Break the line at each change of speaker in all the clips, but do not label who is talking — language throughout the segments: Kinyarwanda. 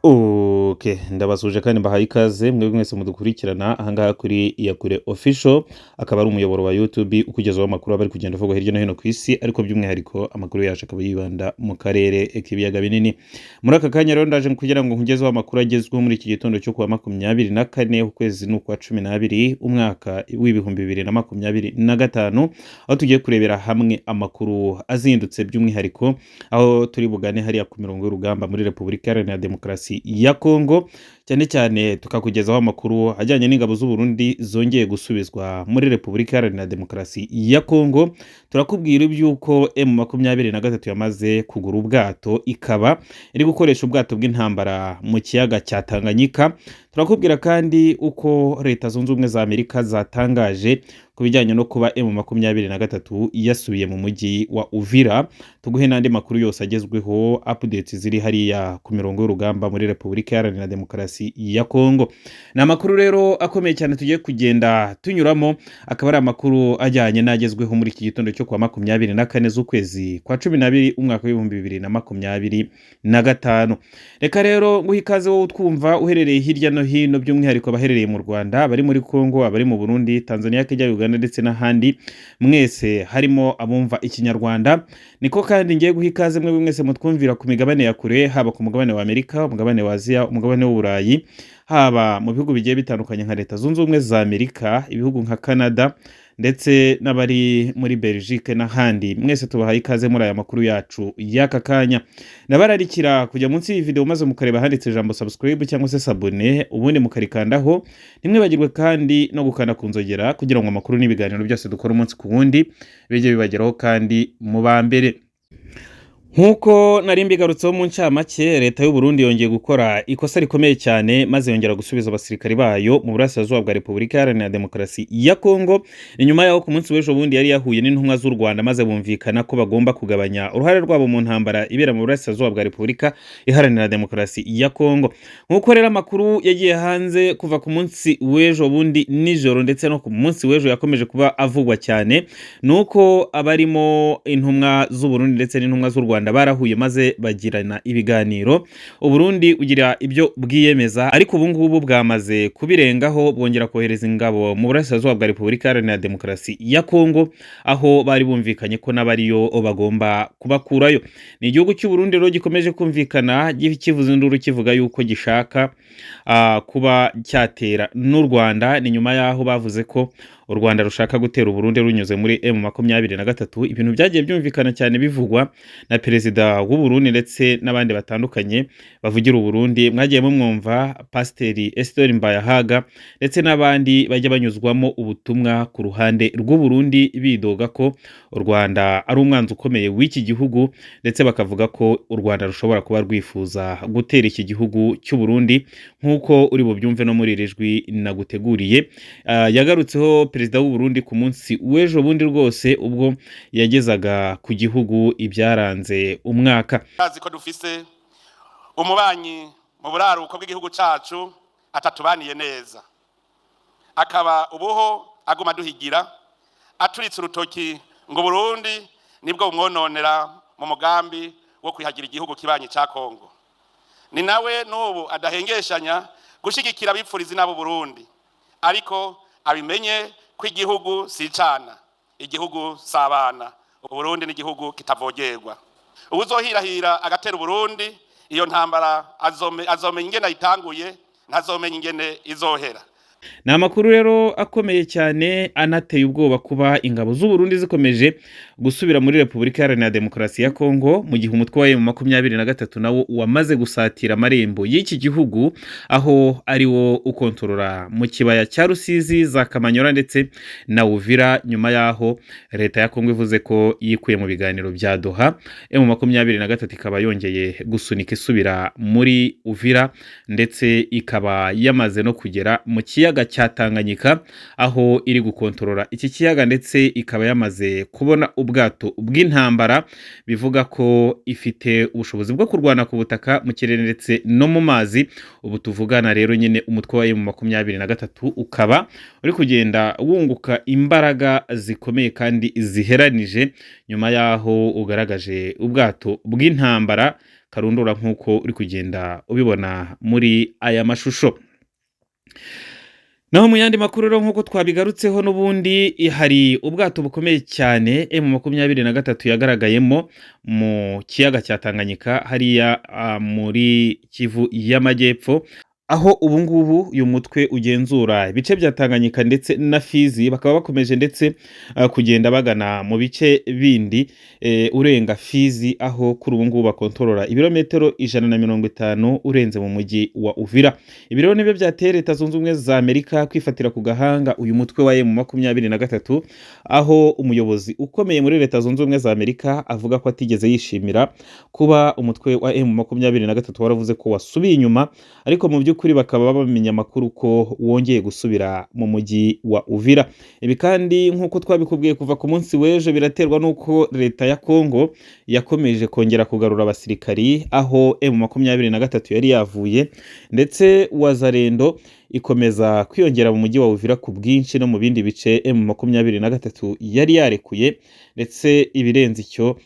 Ok, ndabasuje kandi mbahaye ikaze mwebwe mwese mudukurikirana ahangaha kuri Iyakure Official, akaba ari umuyoboro wa YouTube ukugezaho amakuru aba ari kugenda avugwa hirya no hino ku isi, ariko by'umwihariko amakuru yacu akaba yibanda mu karere k'ibiyaga binini. Muri aka kanya rero ndaje kugira ngo nkugezeho amakuru agezweho muri iki gitondo cyo kuwa 24, ukwezi ni ukwa 12, umwaka w'2025, aho tugiye kurebera hamwe amakuru azindutse, by'umwihariko aho turi bugane hariya ku mirongo y'urugamba muri Repubulika Iharanira Demokarasi ya Kongo, cyane cyane tukakugezaho amakuru ajyanye n'ingabo z'u Burundi zongeye gusubizwa muri Repubulika Iharanira Demokarasi ya Kongo. Turakubwira iby'uko M23 yamaze kugura ubwato, ikaba iri gukoresha ubwato bw'intambara mu kiyaga cya Tanganyika. Turakubwira kandi uko Leta Zunze Ubumwe za Amerika zatangaje ku bijyanye no kuba M23 yasubiye mu mujyi wa Uvira. Tuguhe n'andi makuru yose agezweho, updates ziri hariya ku mirongo y'urugamba muri Repubulika Iharanira Demokarasi ya Kongo. Ni amakuru rero akomeye cyane tugiye kugenda tunyuramo, akaba ari amakuru ajyanye n'agezweho muri iki gitondo cyo kuwa 24 z'ukwezi kwa 12, umwaka w'2025. Reka rero nguhe ikaze wowe utwumva uherereye hirya no hino, by'umwihariko abaherereye mu Rwanda, abari muri Kongo, abari mu Burundi, Tanzania, Kenya, Uganda ndetse n'ahandi mwese harimo abumva Ikinyarwanda. Niko kandi ngiye guha ikaze mwebwe mwese mutwumvira ku migabane ya kure, haba ku mugabane wa Amerika, umugabane wa Aziya, umugabane w'Uburayi, haba mu bihugu bigiye bitandukanye nka Leta Zunze Ubumwe za Amerika, ibihugu nka Canada ndetse n'abari muri Belgique n'ahandi. Mwese tubahaye ikaze muri aya makuru yacu y'aka kanya. Ndabararikira kujya munsi y'iyi video maze mukareba handitse ijambo subscribe cyangwa se s'abonner, ubundi mukarikandaho. Ntimwibagirwe kandi no gukanda ku nzogera kugira ngo amakuru n'ibiganiro byose dukora umunsi ku wundi bijye bibageraho kandi mu ba mbere. Nk'uko nari mbigarutseho mu ncamake, Leta y'u Burundi yongeye gukora ikosa rikomeye cyane maze yongera gusubiza abasirikari bayo mu burasirazuba bwa Repubulika Iharanira Demokarasi ya Kongo. Ni nyuma y'aho ku munsi w'ejo bundi yari yahuye n'intumwa z'u Rwanda maze bumvikana ko bagomba kugabanya uruhare rwabo mu ntambara ibera mu burasirazuba bwa Repubulika Iharanira Demokarasi ya Kongo. Nk'uko rero amakuru yagiye hanze kuva ku munsi w'ejo bundi nijoro ndetse no ku munsi w'ejo yakomeje kuba avugwa cyane, ni uko abarimo intumwa z'u Burundi ndetse n'intumwa z'u Rwanda barahuye maze bagirana ibiganiro. Uburundi bugira ibyo bwiyemeza, ariko ubu ngubu bwamaze kubirengaho, bwongera kohereza ingabo mu burasirazuba bwa Repubulika Iharanira Demokarasi ya Kongo, aho bari bumvikanye ko n'abariyo bagomba kubakurayo. Ni igihugu cy'u Burundi rero gikomeje kumvikana kivuza induru, kivuga yuko gishaka kuba cyatera n'u Rwanda. Ni nyuma y'aho bavuze ko u Rwanda rushaka gutera Uburundi runyuze muri M23, ibintu byagiye byumvikana cyane bivugwa na perezida w'u Burundi ndetse n'abandi batandukanye bavugira Uburundi. Mwagiye mumwumva Pasiteri Esiteri Mbayahaga ndetse n'abandi bajya banyuzwamo ubutumwa ku ruhande rw'u Burundi, bidoga ko u Rwanda ari umwanzi ukomeye w'iki gihugu, ndetse bakavuga ko u Rwanda rushobora kuba rwifuza gutera iki gihugu cy'u Burundi, nk'uko uri bubyumve no muri iri jwi naguteguriye. Yagarutseho perezida w'u Burundi ku munsi w'ejo bundi rwose, ubwo yagezaga ku gihugu ibyaranze umwaka.
Azi ko dufise umubanyi mu buraruko bw'igihugu cacu atatubaniye neza, akaba ubuho aguma duhigira aturitse urutoki ngo Burundi nibwo bumwononera mu mugambi wo kwihagira igihugu kibanyi ca Kongo. Ni nawe n'ubu adahengeshanya gushigikira abipfuriza inabo Burundi, ariko abimenye ko igihugu si icana, igihugu si abana. Uburundi n'igihugu kitavogerwa. Uwuzohirahira agatera Uburundi, iyo ntambara azomenya ingene ayitanguye, ntazomenya ingene izohera.
Ni amakuru rero akomeye cyane anateye ubwoba, kuba ingabo z'u Burundi zikomeje gusubira muri Repubulika Iharanira Demokarasi ya Kongo mu gihe umutwe wa M23 nawo wamaze gusatira amarembo y'iki gihugu, aho ari wo ukontorora mu kibaya cya Rusizi, za Kamanyora ndetse na Uvira, nyuma y'aho Leta ya Kongo ivuze ko yikuye mu biganiro bya Doha. M23 ikaba yongeye gusunika isubira muri Uvira, ndetse ikaba yamaze no kugera mu kiyaga kiyaga cya Tanganyika, aho iri gukontorora iki kiyaga ndetse ikaba yamaze kubona ubwato bw'intambara, bivuga ko ifite ubushobozi bwo kurwana ku butaka, mu kirere ndetse no mu mazi. Ubu tuvugana rero nyine umutwe wa M23 ukaba uri kugenda wunguka imbaraga zikomeye kandi ziheranije, nyuma y'aho ugaragaje ubwato bw'intambara karundura nk'uko uri kugenda ubibona muri aya mashusho. Naho mu yandi makuru rero, nk'uko twabigarutseho n'ubundi, hari ubwato bukomeye cyane M23 yagaragayemo mu kiyaga cya Tanganyika hariya muri Kivu y'Amajyepfo, aho ubu ngubu uyu mutwe ugenzura ibice bya Tanganyika ndetse na Fizi, bakaba bakomeje ndetse kugenda bagana mu bice bindi urenga Fizi, aho kuri ubu ngubu bakontorora ibirometero 150 urenze mu mujyi wa Uvira. Ibi rero nibyo byateye Leta Zunze Ubumwe za Amerika kwifatira ku gahanga uyu mutwe wa M23, aho umuyobozi ukomeye muri Leta Zunze Ubumwe za Amerika avuga ko atigeze yishimira kuba umutwe wa M23 waravuze ko wasubiye inyuma, ariko mu by'ukuri bakaba bamenya amakuru ko wongeye gusubira mu mujyi wa Uvira. Ibi kandi nk'uko twabikubwiye kuva ku munsi w'ejo, biraterwa n'uko leta ya Kongo yakomeje kongera kugarura abasirikari aho M23 yari yavuye, ndetse Wazalendo ikomeza kwiyongera mu mujyi wa Uvira ku bwinshi no mu bindi bice M23 yari yarekuye. Ndetse ibirenze icyo,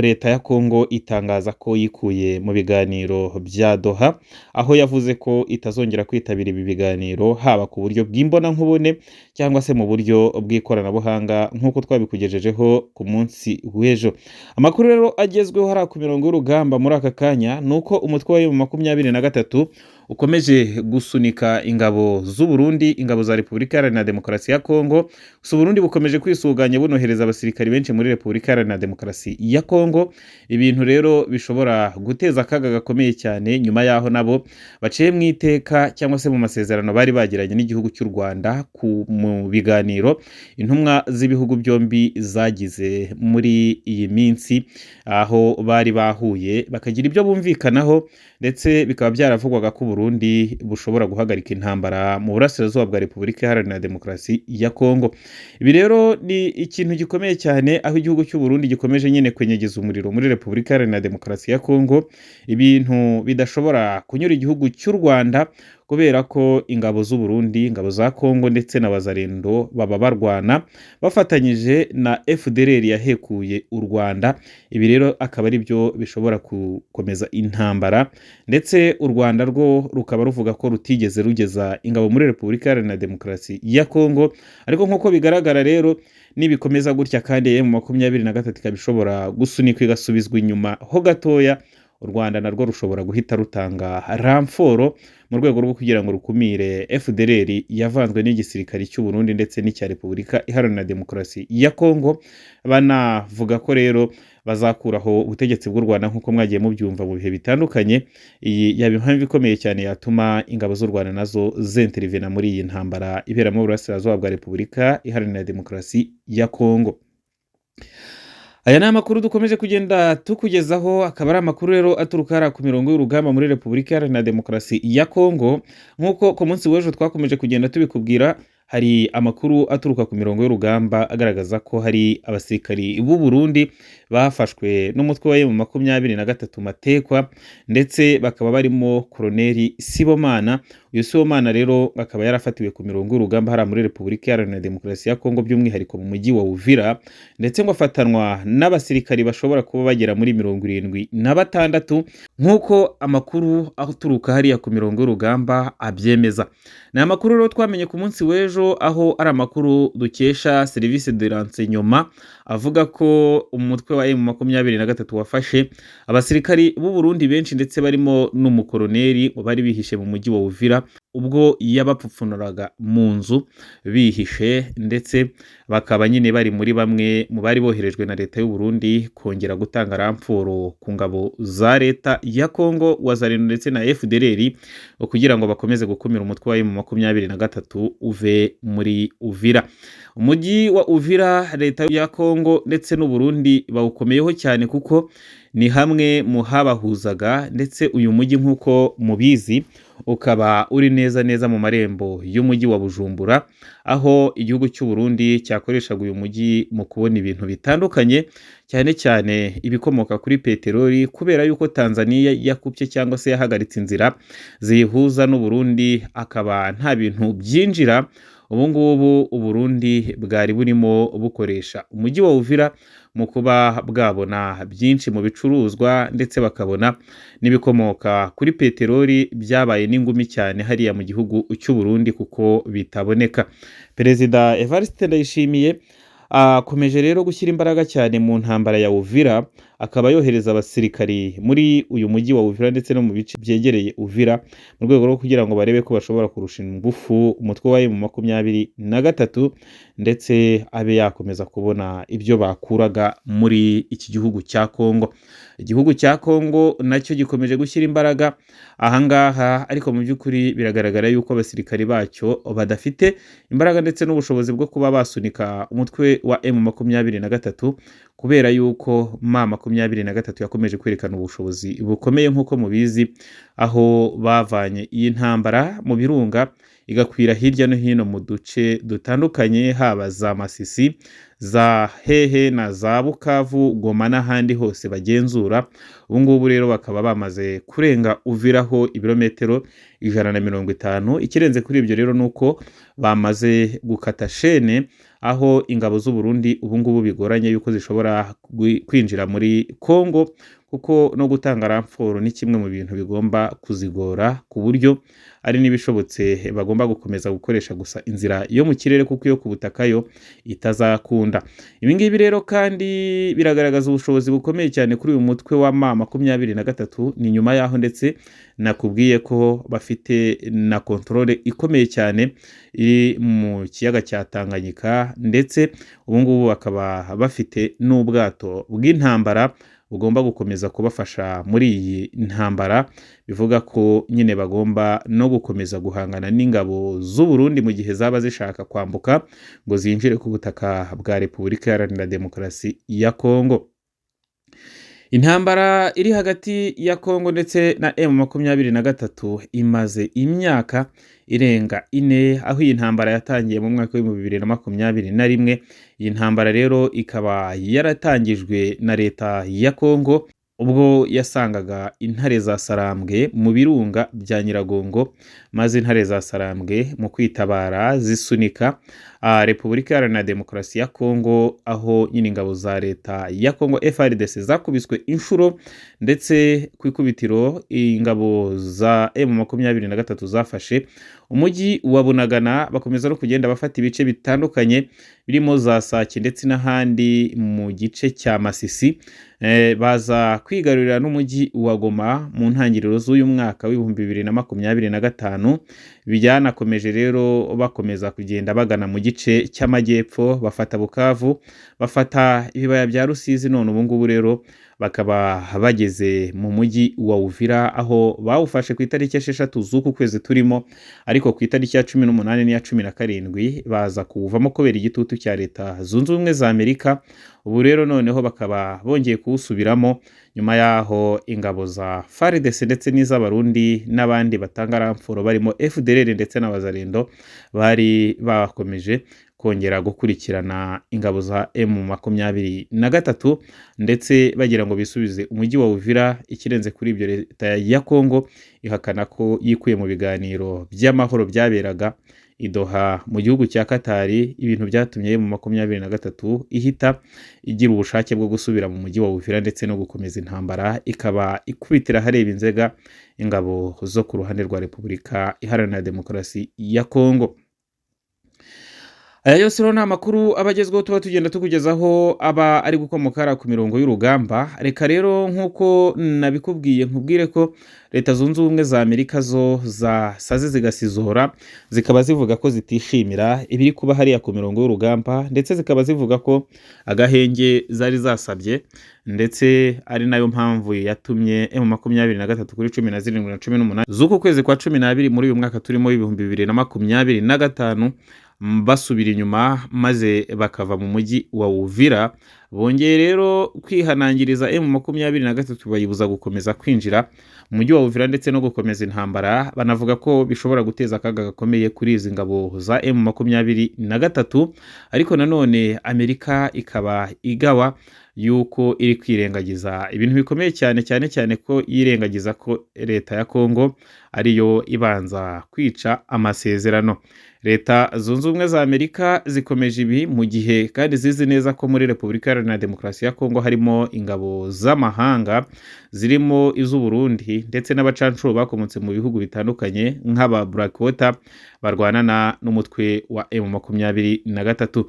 leta ya Kongo itangaza ko yikuye mu biganiro bya Doha, aho yavuze ko itazongera kwitabira ibi biganiro haba ku buryo bw'imbonankubone cyangwa se mu buryo bw'ikoranabuhanga, nk'uko twabikugejejeho ku munsi w'ejo. Amakuru rero agezweho hariya ku mirongo y'urugamba muri aka kanya ni uko umutwe wa M23 ukomeje gusunika ingabo z'u Burundi, ingabo za Repubulika Iharanira Demokarasi ya Kongo. Gusa Burundi bukomeje kwisuganya bunohereza abasirikari benshi muri Repubulika Iharanira Demokarasi ya Kongo, ibintu rero bishobora guteza akaga gakomeye cyane, nyuma y'aho nabo baciye mu iteka cyangwa se mu masezerano bari bagiranye n'igihugu cy'u Rwanda mu biganiro intumwa z'ibihugu byombi zagize muri iyi minsi, aho bari bahuye bakagira ibyo bumvikanaho, ndetse bikaba byaravugwaga ko Burundi bushobora guhagarika intambara mu burasirazuba bwa Repubulika Iharanira Demokarasi ya Kongo. Ibi rero ni ikintu gikomeye cyane, aho igihugu cy'u Burundi gikomeje nyine kwenyegeza umuriro muri Repubulika Iharanira Demokarasi ya Kongo, ibintu bidashobora kunyura igihugu cy'u Rwanda, kubera ko ingabo z'u Burundi, ingabo za Kongo ndetse na Wazalendo baba barwana bafatanyije na FDLR yahekuye u Rwanda. Ibi rero akaba ari byo bishobora gukomeza intambara, ndetse u Rwanda rwo rukaba ruvuga ko rutigeze rugeza ingabo muri Repubulika Iharanira Demokarasi ya Kongo. Ariko nk'uko bigaragara rero, nibikomeza gutya kandi M23 ikaba ishobora gusunikwa igasubizwa inyuma ho gatoya, u Rwanda narwo rushobora guhita rutanga ramforo mu rwego rwo kugira ngo rukumire FDLR yavanzwe n'igisirikare cy'u Burundi ndetse n'icya Repubulika Iharanira Demokarasi ya Kongo. Banavuga ko rero bazakuraho ubutegetsi bw'u Rwanda nk'uko mwagiye mubyumva mu bihe bitandukanye. Iyi yaba impamvu ikomeye cyane yatuma ingabo z'u Rwanda nazo zenterivena muri iyi ntambara ibera mu burasirazuba bwa Repubulika Iharanira Demokarasi ya Kongo. Aya ni amakuru dukomeje kugenda tukugezaho, akaba ari amakuru rero aturuka hariya ku mirongo y'urugamba muri Repubulika Iharanira Demokarasi ya Kongo. Nk'uko ku munsi w'ejo twakomeje kugenda tubikubwira, hari amakuru aturuka ku mirongo y'urugamba agaragaza ko hari abasirikari b'u Burundi bafashwe n'umutwe wa M23 Matekwa, ndetse bakaba barimo Koloneli Sibomana. Uyu Sibomana rero akaba yarafatiwe ku mirongo y'urugamba hariya muri Repubulika Iharanira Demokarasi ya Kongo, by'umwihariko mu mujyi wa Uvira, ndetse ngo afatanwa n'abasirikari bashobora kuba bagera muri 76, nk'uko amakuru aturuka hariya ku mirongo y'urugamba abyemeza. Ni amakuru rero twamenye ku munsi w'ejo, aho ari amakuru dukesha serivisi de renseignement, avuga ko umutwe wa M23 wafashe abasirikari b'u Burundi benshi, ndetse barimo n'umukoloneli bari bihishe mu mujyi wa Uvira ubwo yabapfupfunuraga mu nzu bihishe, ndetse bakaba nyine bari muri bamwe mu bari boherejwe na leta y'u Burundi kongera gutanga ramforo ku ngabo za leta ya Kongo, Wazalendo ndetse na FDLR, kugira ngo bakomeze gukumira umutwe wa M23 uve muri Uvira. Umujyi wa Uvira leta ya Kongo ndetse n'u Burundi bawukomeyeho cyane, kuko ni hamwe mu habahuzaga, ndetse uyu mujyi nk'uko mubizi ukaba uri neza neza mu marembo y'umujyi wa Bujumbura, aho igihugu cy'u Burundi cyakoreshaga uyu mujyi mu kubona ibintu bitandukanye, cyane cyane ibikomoka kuri peteroli, kubera yuko Tanzania yakupye cyangwa se yahagaritse inzira ziyihuza n'u Burundi, akaba nta bintu byinjira. Ubu ngubu u Burundi bwari burimo bukoresha umujyi wa Uvira mu kuba bwabona byinshi mu bicuruzwa, ndetse bakabona n'ibikomoka kuri peteroli byabaye n'ingumi cyane hariya mu gihugu cy'u Burundi kuko bitaboneka. Perezida Evariste Ndayishimiye akomeje rero gushyira imbaraga cyane mu ntambara ya Uvira, akaba yohereza abasirikari muri uyu mujyi wa Uvira ndetse no mu bice byegereye Uvira, mu rwego rwo kugira ngo barebe ko bashobora kurusha ingufu umutwe wa M23, ndetse abe yakomeza kubona ibyo bakuraga muri iki gihugu cya Kongo. Igihugu cya Kongo nacyo gikomeje gushyira imbaraga ahangaha, ariko mu by'ukuri biragaragara yuko abasirikari bacyo badafite imbaraga ndetse n'ubushobozi bwo kuba basunika umutwe wa M23, kubera yuko M23 yakomeje kwerekana ubushobozi bukomeye nk'uko mubizi, aho bavanye iyi ntambara mu birunga igakwira hirya no hino mu duce dutandukanye, haba za Masisi, za Hehe na za Bukavu, Goma n'ahandi hose bagenzura. Ubu ngubu rero bakaba bamaze kurenga Uviraho ibirometero 150. Ikirenze kuri ibyo rero ni uko bamaze gukata shene, aho ingabo z'u Burundi ubu ngubu bigoranye yuko zishobora kwinjira muri Kongo, kuko no gutanga ramforo ni kimwe mu bintu bigomba kuzigora, ku buryo ari n'ibishobotse bagomba gukomeza gukoresha gusa inzira yo mu kirere, kuko iyo ku butaka yo itazakunda. Ibi ngibi rero kandi biragaragaza ubushobozi bukomeye cyane kuri uyu mutwe wa M23. Ni nyuma yaho ndetse nakubwiye ko bafite na kontrole ikomeye cyane iri mu kiyaga cya Tanganyika, ndetse ubu ngubu bakaba bafite n'ubwato bw'intambara bugomba gukomeza kubafasha muri iyi ntambara, bivuga ko nyine bagomba no gukomeza guhangana n'ingabo z'u Burundi mu gihe zaba zishaka kwambuka ngo zinjire ku butaka bwa Repubulika Iharanira Demokarasi ya Kongo. Intambara iri hagati ya Kongo ndetse na M23 imaze imyaka irenga 4, aho iyi ntambara yatangiye mu mwaka w'ibihumbi 2021. Iyi ntambara rero ikaba yaratangijwe na leta ya Kongo ubwo yasangaga intare za Sarambwe mu birunga bya Nyiragongo, maze intare za Sarambwe mu kwitabara zisunika Repubulika Iharanira Demokarasi ya Kongo, aho nyine ingabo za leta ya Kongo FARDC zakubiswe inshuro, ndetse ku ikubitiro ingabo za M23 zafashe umujyi wa Bunagana, bakomeza no kugenda bafata ibice bitandukanye birimo za Sake ndetse n'ahandi mu gice cya Masisi. Baza kwigarurira n'umujyi wa Goma mu ntangiriro z'uyu mwaka w'ibihumbi 2025. Byanakomeje rero bakomeza kugenda bagana mu gice cy'amajyepfo, bafata Bukavu, bafata ibibaya bya Rusizi, none ubu ngubu rero bakaba bageze mu mujyi wa Uvira, aho bawufashe ku itariki 6 z'uku kwezi turimo, ariko ku itariki ya 18 n'iya 17 baza kuwuvamo kubera igitutu cya Leta Zunze Ubumwe za Amerika. Ubu rero noneho bakaba bongeye kuwusubiramo nyuma y'aho ingabo za FARDC ndetse n'iz'Abarundi n'abandi batanga ramforo barimo FDLR ndetse n'Abazarendo bari bakomeje kongera gukurikirana ingabo za M23, ndetse bagira ngo bisubize umujyi wa Uvira. Ikirenze kuri ibyo, leta ya Kongo ihakana ko yikuye mu biganiro by'amahoro byaberaga i Doha mu gihugu cya Katari, ibintu byatumye M23 ihita igira ubushake bwo gusubira mu mujyi wa Uvira ndetse no gukomeza intambara, ikaba ikubitira hareba inzega ingabo zo ku ruhande rwa Repubulika Iharanira Demokarasi ya Kongo. Aya yose rero ni amakuru aba agezweho tuba tugenda tukugezaho, aba ari gukomoka ku mirongo y'urugamba. Reka rero nk'uko nabikubwiye nkubwire ko Leta Zunze Ubumwe za Amerika zo zasaze zigasizora, zikaba zivuga ko zitishimira ibiri kuba hariya ku mirongo y'urugamba, ndetse zikaba zivuga ko agahenge zari zasabye, ndetse ari nayo mpamvu yatumye M23 kuri 17 na 18 z'uku kwezi kwa 12 muri uyu mwaka turimo w'ibihumbi 2025 basubira inyuma maze bakava mu mujyi wa Uvira. Bongeye rero kwihanangiriza M23, bayibuza gukomeza kwinjira mu mujyi wa Uvira ndetse no gukomeza intambara. Banavuga ko bishobora guteza akaga gakomeye kuri izi ngabo za M23. Ariko nanone Amerika ikaba igawa yuko iri kwirengagiza ibintu bikomeye cyane, cyane cyane ko yirengagiza ko leta ya Kongo ariyo ibanza kwica amasezerano. Leta Zunze Ubumwe za Amerika zikomeje ibi mu gihe kandi zizi neza ko muri Repubulika Iharanira Demokarasi ya Kongo harimo ingabo z'amahanga, zirimo iz'Uburundi ndetse n'abacanshuro bakomotse mu bihugu bitandukanye nk'aba Blackwater barwanana n'umutwe wa M23.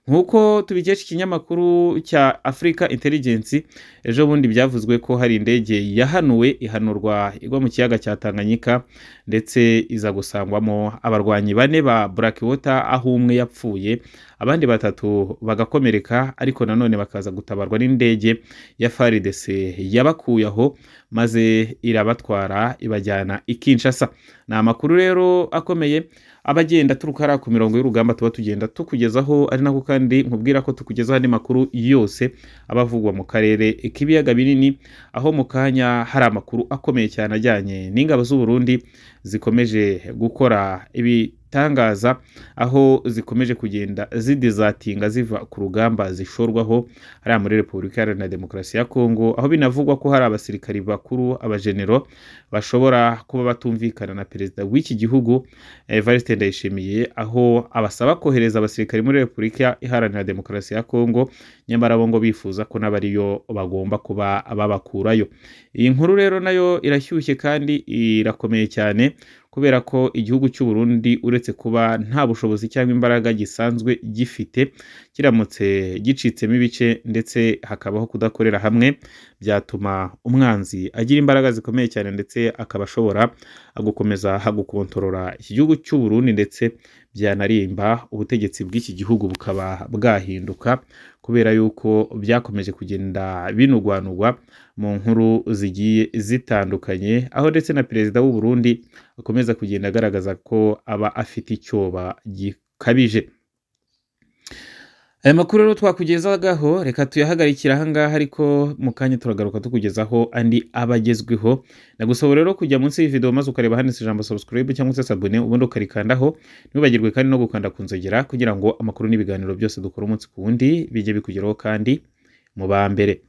Nk'uko tubikesha ikinyamakuru cya Africa Intelligence, ejo bundi byavuzwe ko hari indege yahanuwe, ihanurwa igwa mu kiyaga cya Tanganyika, ndetse iza gusangwamo abarwanyi bane ba Blackwater, aho umwe yapfuye, abandi batatu bagakomereka, ariko nanone bakaza gutabarwa n'indege ya FARDC yabakuye aho maze irabatwara ibajyana i Kinshasa. Ni amakuru rero akomeye aba agenda aturuka hariya ku mirongo y'urugamba tuba tugenda tukugezaho, ari nako kandi nkubwira ko tukugezaho andi makuru yose aba avugwa mu karere k'ibiyaga binini, aho mu kanya hari amakuru akomeye cyane ajyanye n'ingabo z'u Burundi zikomeje gukora ibitangaza, aho zikomeje kugenda zidizatinga ziva ku rugamba zishorwaho hariya muri Repubulika Iharanira Demokarasi ya Kongo, aho binavugwa ko hari abasirikari bakuru, abajenero, bashobora kuba batumvikana na perezida w'iki gihugu Evariste Ndayishimiye, aho abasaba kohereza abasirikari muri Repubulika Iharanira Demokarasi ya Kongo, nyamara bo ngo bifuza ko n'abariyo bagomba kuba babakurayo. Iyi nkuru rero nayo irashyushye kandi irakomeye cyane, kubera ko igihugu cy'u Burundi, uretse kuba nta bushobozi cyangwa imbaraga gisanzwe gifite, kiramutse gicitsemo ibice ndetse hakabaho kudakorera hamwe, byatuma umwanzi agira imbaraga zikomeye cyane, ndetse akaba ashobora gukomeza gukontorora iki gihugu cy'u Burundi, ndetse byanarimba ubutegetsi bw'iki gihugu bukaba bwahinduka, kubera yuko byakomeje kugenda binugwanugwa mu nkuru zigiye zitandukanye, aho ndetse na perezida w'u Burundi akomeza kugenda agaragaza ko aba afite icyoba gikabije. Aya makuru rero twakugezagaho reka tuyahagarikire ahangaha, ariko mu kanya turagaruka tukugezaho andi aba agezweho. Nagusaba rero kujya munsi y'iyi video maze ukareba handitse ijambo subscribe cyangwa se s'abonner, ubundi ukarikandaho. Ntiwibagirwe kandi no gukanda ku nzogera kugira ngo amakuru n'ibiganiro byose dukora umunsi ku wundi bijye bikugeraho kandi mu ba mbere.